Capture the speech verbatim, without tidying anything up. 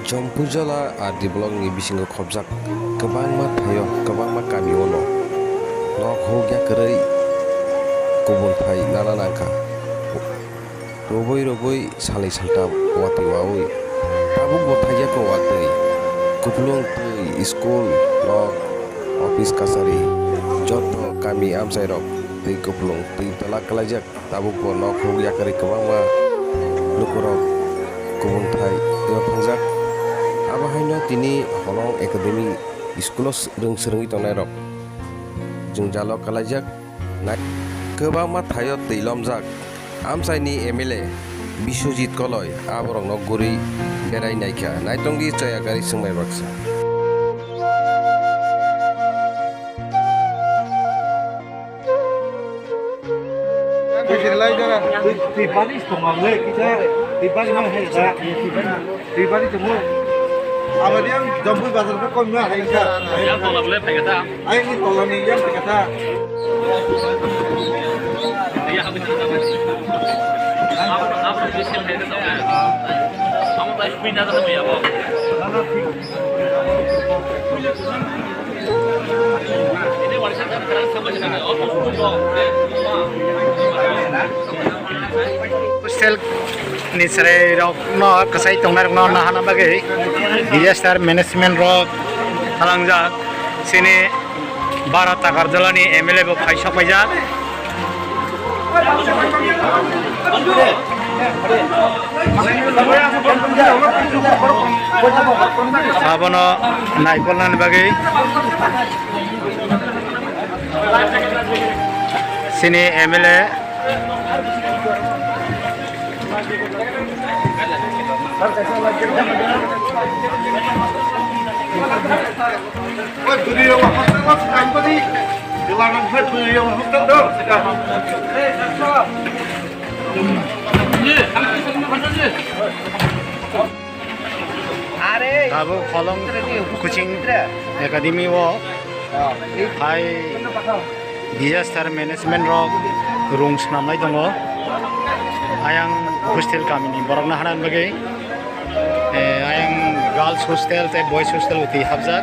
Chompuijala R D block ni bisingo khobjak kwbangma thaio, kwbangma kamio no nok huk yakarwi kubun thai nana nangkha. Rwbwi rwbwi salni saltam watwi wawi tabuk bo thaiya ko watwi. Kupulung twi school, nok, office kasari joto kami amchairok twi kupulung twi tola kwlaijak. Tabuk bo nok huk yakarwi kwbangma lukurok kubun thai o thangjak. Abo haino tini Holong Academy school-o s-, rwng swrwngwi tongnairok jwngjalo kwlaijak. Nai-, kwbangma thaio twi lomjak. Amchaini M L A Biswajit Koloi aborokno guri berai naikha. Naitongdi chaya gari swngmai baksa. Twi bari tongmale, kisa twi bari ma hai da. Twi bari tongo. Abadi ang Jampui bazar ka kom na hai ka. Yang tola bole phai kata. Ai ni tola ni yang phai kata. Ya habis na. Apa apa bisa phai kata. Kamu tadi pindah ke ya, Bang? Hostel ni chwrai rok no kwchai tongnai rok no nahana bagwi disaster management rok thalangjak. Chini Bharat Agartala ni M L A bo phai sok paijak. Abono naikolnani bagwi chini M L A. Tabuk Holong Coaching Academy o hai disaster management rok rung swnamnai tongo. Ayang hostel kamini borokno hana bagwi, eh, ayang girls hostel tei boys hostel twi hapjak.